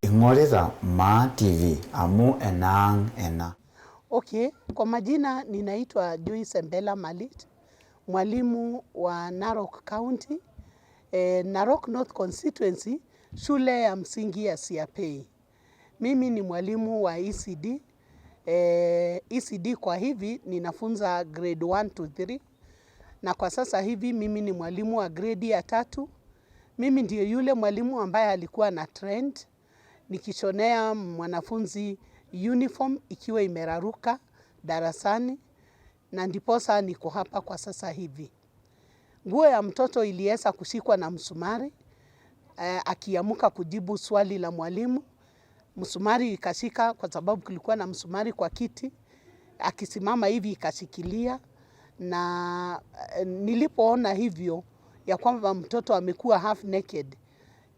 Ing'orita Maa TV amu enaang' ena. Okay, kwa majina ninaitwa Joyce Mbela Malit, mwalimu wa Narok County, Narok North Constituency, shule ya msingi ya Siapei. Mimi ni mwalimu wa ECD. ECD kwa hivi ninafunza grade 1 to 3 na kwa sasa hivi mimi ni mwalimu wa grade ya 3. Mimi ndiyo yule mwalimu ambaye alikuwa na trend nikishonea mwanafunzi uniform ikiwa imeraruka darasani, na ndiposa niko hapa kwa sasa hivi. Nguo ya mtoto iliweza kushikwa na msumari akiamka kujibu swali la mwalimu. Msumari ikashika kwa sababu kulikuwa na msumari kwa kiti, akisimama hivi ikashikilia. Na nilipoona hivyo ya kwamba mtoto amekuwa half naked,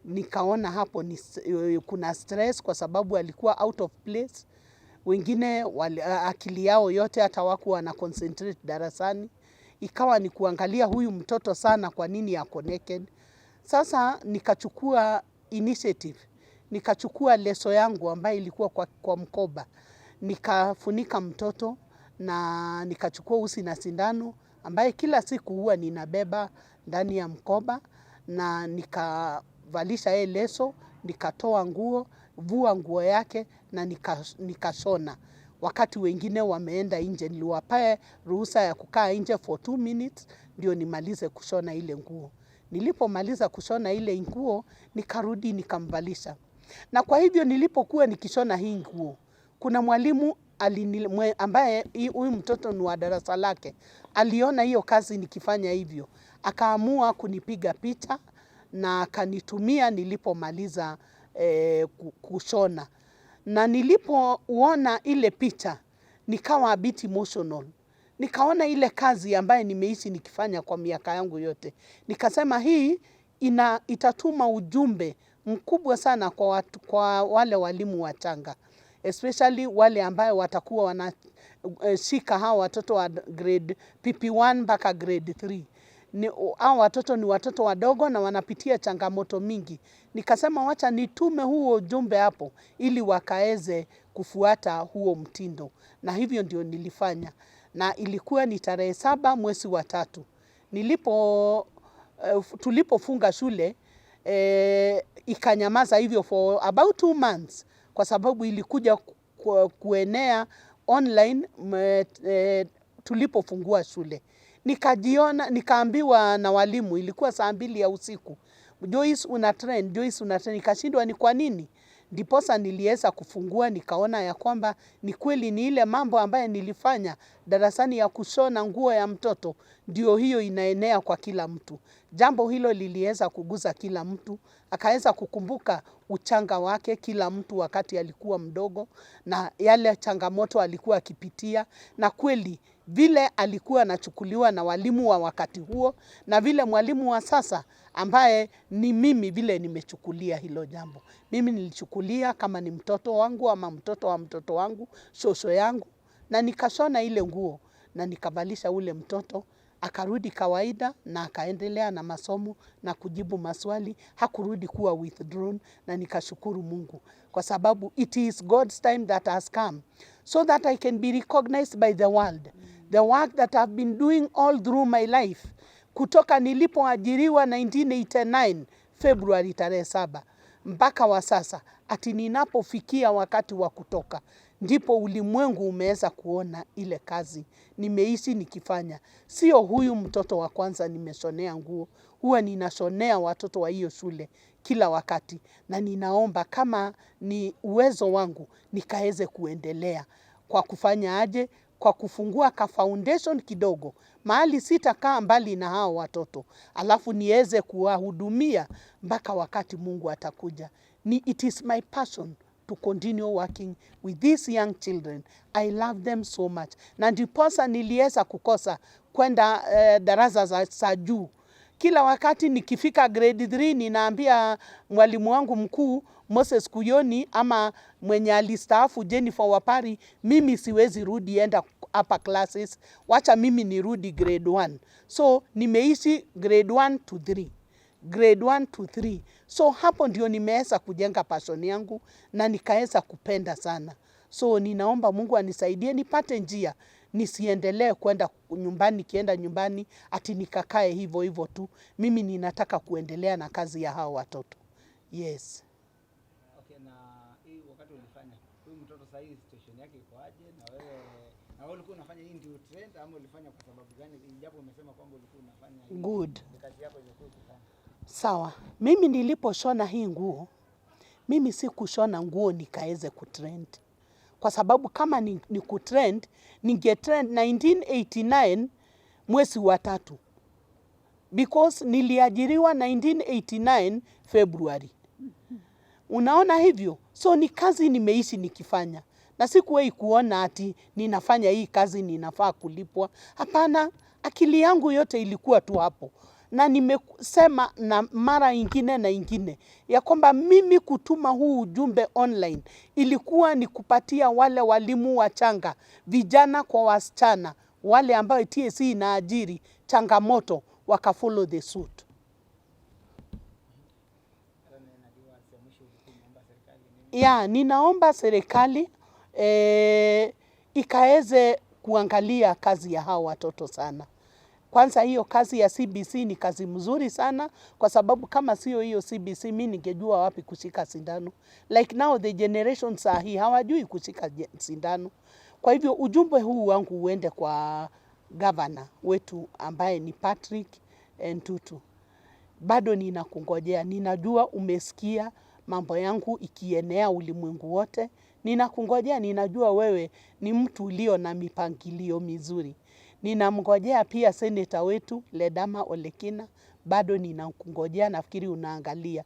nikaona hapo ni kuna stress kwa sababu alikuwa out of place. Wengine akili yao yote hata hawakuwa wana concentrate darasani, ikawa ni kuangalia huyu mtoto sana, kwa nini ako naked. Sasa nikachukua initiative, nikachukua leso yangu ambayo ilikuwa kwa mkoba, nikafunika mtoto na nikachukua usi na sindano ambaye kila siku huwa ninabeba ndani ya mkoba, na nikavalisha yeye leso, nikatoa nguo, vua nguo yake na nikashona. Wakati wengine wameenda nje, niliwapea ruhusa ya kukaa nje for 2 minutes ndio nimalize kushona ile nguo. Nilipomaliza kushona ile nguo, nikarudi nikamvalisha. Na kwa hivyo nilipokuwa nikishona hii nguo, kuna mwalimu ambaye huyu mtoto ni wa darasa lake, aliona hiyo kazi nikifanya hivyo, akaamua kunipiga picha na akanitumia nilipomaliza kushona. Na nilipoona ile picha nikawa a bit emotional. Nikaona ile kazi ambaye nimeishi nikifanya kwa miaka yangu yote. Nikasema hii itatuma ujumbe mkubwa sana kwa wale walimu wachanga, especially wale ambayo watakuwa wanashika hawa watoto wa grade PP1 mpaka grade 3. Hao watoto ni watoto wadogo na wanapitia changamoto mingi. Nikasema wacha nitume huo ujumbe hapo ili wakaeze kufuata huo mtindo. Na hivyo ndio nilifanya. Na ilikuwa ni tarehe 7 mwezi wa 3. Tulipofunga shule, ikanyamaza hivyo for about 2 months kwa sababu ilikuja kuenea online tulipofungua shule. Nikaambiwa na walimu, ilikuwa saa 2 ya usiku, Joyce una trend, Joyce una trend. Nikashindwa ni kwa nini. Ndiposa niliweza kufungua, nikaona ya kwamba ni kweli ni ile mambo ambayo nilifanya darasani ya kushona nguo ya mtoto, ndio hiyo inaenea kwa kila mtu. Jambo hilo liliweza kuguza kila mtu, akaweza kukumbuka uchanga wake kila mtu wakati alikuwa mdogo na yale changamoto alikuwa akipitia, na kweli vile alikuwa anachukuliwa na walimu wa wakati huo na vile mwalimu wa sasa ambaye ni mimi vile nimechukulia hilo jambo. Mimi nilichukulia kama ni mtoto wangu ama mtoto wa mtoto wangu, shosho yangu, na nikashona ile nguo na nikavalisha ule mtoto, akarudi kawaida na akaendelea na masomo na kujibu maswali, hakurudi kuwa withdrawn, na nikashukuru Mungu kwa sababu it is God's time that has come so that I can be recognized by the world. The work that I've been doing all through my life, kutoka nilipoajiriwa 1989 February tarehe 7 mpaka wa sasa, ati ninapofikia wakati wa kutoka, ndipo ulimwengu umeweza kuona ile kazi nimeishi nikifanya. Sio huyu mtoto wa kwanza nimeshonea nguo, huwa ninashonea watoto wa hiyo shule kila wakati, na ninaomba kama ni uwezo wangu nikaweze kuendelea kwa kufanya aje, kwa kufungua ka foundation kidogo mahali sitakaa mbali na hao watoto, alafu niweze kuwahudumia mpaka wakati Mungu atakuja. It is my passion to continue working with these young children. I love them so much. Na ndiposa niliweza kukosa kwenda darasa za juu. Kila wakati nikifika grade 3 ninaambia mwalimu wangu mkuu Moses Kuyoni ama mwenye alistaafu Jennifer Wapari, mimi siwezi rudi enda upper classes, wacha mimi nirudi grade 1. So nimeishi grade 1 to 3. Grade 1 to 3. So hapo ndio nimeweza kujenga passion yangu na nikaweza kupenda sana. So ninaomba Mungu anisaidie nipate njia, nisiendelee kwenda nyumbani, nikienda nyumbani ati nikakae hivyo hivyo tu. Mimi ninataka kuendelea na kazi ya hao watoto. Yes. Okay, na hii wakati ulifanya huyu mtoto sasa hii situation yake iko aje? Na wewe ulikuwa unafanya hii ndio trend ama ulifanya kwa sababu gani? Ijapo umesema kwamba ulikuwa unafanya hii Good. ni kazi yako ilikuwa ukifanya. Sawa. Mimi niliposhona hii nguo, mimi si kushona nguo nikaweze kutrend, kwa sababu kama ni kutrend, ningetrend 1989 mwezi wa tatu, because niliajiriwa 1989 February. Unaona hivyo? So ni kazi nimeishi nikifanya, na sikuwahi kuona ati ninafanya hii kazi ninafaa kulipwa. Hapana, akili yangu yote ilikuwa tu hapo, na nimesema na mara ingine na ingine ya kwamba mimi kutuma huu ujumbe online ilikuwa ni kupatia wale walimu wachanga, vijana kwa wasichana, wale ambao TSC inaajiri changamoto, wakafollow the suit. Hata najua ya mwisho ulikuwa umeomba serikali nini? Ya, ninaomba serikali ikaweze kuangalia kazi ya hao watoto sana. Kwanza hiyo kazi ya CBC ni kazi mzuri sana, kwa sababu kama sio hiyo CBC mi ningejua wapi kushika sindano. Like now the generation saa hii hawajui kushika sindano. Kwa hivyo ujumbe huu wangu uende kwa gavana wetu ambaye ni Patrick Ntutu. Bado ninakungojea, ninajua umesikia mambo yangu ikienea ulimwengu wote. Ninakungojea, ninajua wewe ni mtu ulio na mipangilio mizuri. Ninamngojea pia seneta wetu Ledama Olekina, bado ninakungojea, nafikiri unaangalia.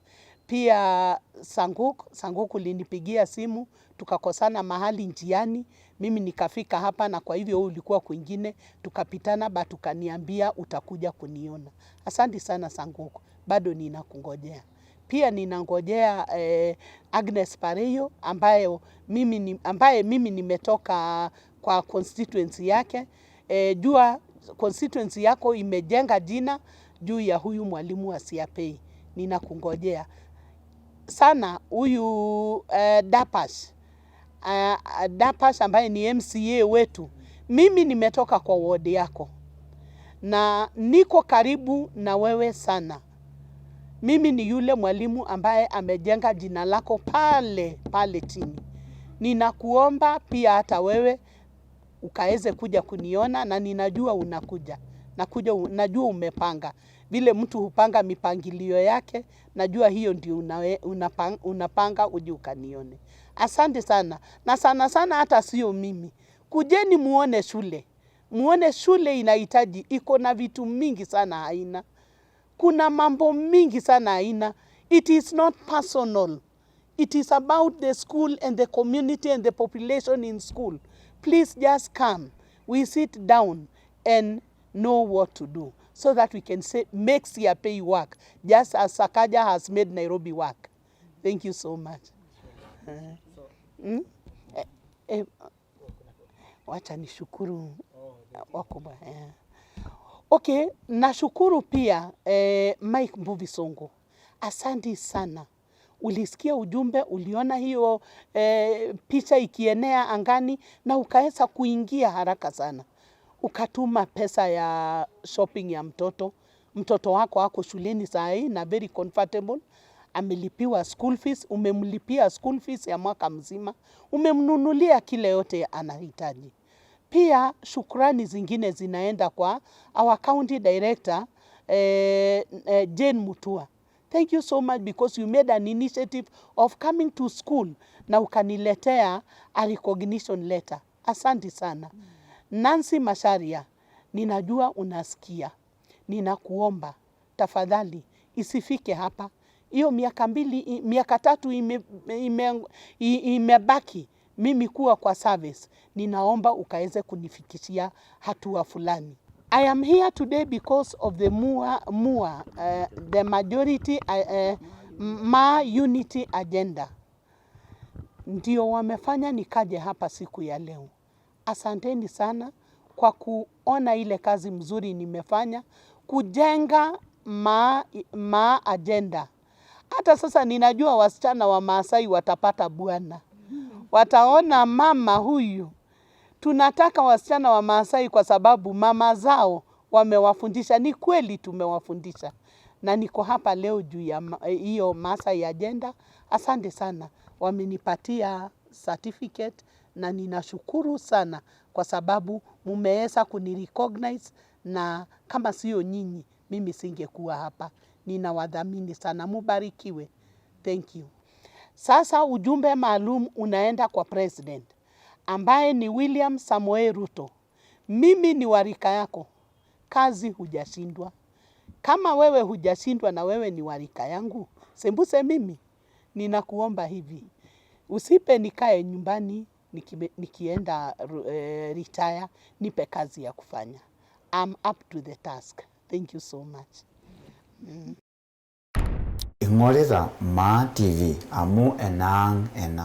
Pia Sanguk, Sanguk ulinipigia simu, tukakosana mahali njiani, mimi nikafika hapa na kwa hivyo wewe ulikuwa kwingine, tukapitana but ukaniambia utakuja kuniona. Asante sana Sanguk, bado ninakungojea. Pia ninangojea Agnes Pareyo ambaye mimi nimetoka kwa constituency yake. Jua constituency yako imejenga jina juu ya huyu mwalimu wa Siapei. Ninakungojea sana huyu Dapash. Dapash ambaye ni MCA wetu. Mimi nimetoka kwa ward yako na niko karibu na wewe sana. Mimi ni yule mwalimu ambaye amejenga jina lako pale pale chini. Ninakuomba pia hata wewe ukaweze kuja kuniona, na ninajua unakuja. Nakuja, najua umepanga. Vile mtu hupanga mipangilio yake, najua hiyo ndio unapanga uje ukanione. Asante sana. Na sana sana hata sio mimi. Kujeni muone shule. Muone shule inahitaji, iko na vitu mingi sana haina. Kuna mambo mingi sana haina. It is not personal. It is about the school and the community and the population in school. Please just come. We sit down and know what to do so that we can make Siapei work, just as Sakaja has made Nairobi work. Thank you so much. Wacha nishukuru wakubwa. Okay, nashukuru pia Mike Mbuvi Sonko. Asante sana. Ulisikia ujumbe, uliona hiyo picha ikienea angani na ukaweza kuingia haraka sana. Ukatuma pesa ya shopping ya mtoto. Mtoto wako ako shuleni saa hii na very comfortable. Amelipiwa school fees, umemlipia school fees ya mwaka mzima, umemnunulia kile yote anahitaji. Pia shukrani zingine zinaenda kwa our county director Jane Mutua. Thank you so much because you made an initiative of coming to school na ukaniletea a recognition letter. Asante sana. Nancy Macharia, ninajua unasikia. Ninakuomba tafadhali isifike hapa. Hiyo miaka mbili, miaka tatu imebaki mimi kuwa kwa service. Ninaomba ukaweze kunifikishia hatua fulani. I am here today because of the MUA, the majority, Ma Unity Agenda. Ndio wamefanya nikaje hapa siku ya leo. Asanteni sana kwa kuona ile kazi mzuri nimefanya kujenga Maa agenda. Hata sasa ninajua wasichana wa Maasai watapata bwana, wataona mama huyu. Tunataka wasichana wa Maasai kwa sababu mama zao wamewafundisha. Ni kweli tumewafundisha, na niko hapa leo juu ya hiyo Maasai agenda. Asante sana, wamenipatia certificate na ninashukuru sana kwa sababu mumeweza kunirecognize, na kama sio nyinyi mimi singekuwa hapa. Ninawadhamini sana, mubarikiwe. Thank you. Sasa ujumbe maalum unaenda kwa president ambaye ni William Samoei Ruto. Mimi ni wa rika yako, kazi hujashindwa. Kama wewe hujashindwa na wewe ni wa rika yangu, sembuse mimi, ninakuomba hivi, usipe nikae nyumbani nikienda retire, nipe kazi ya kufanya. I'm up to the task. Thank you so much. Ing'orita Maa TV amu enaang' ena.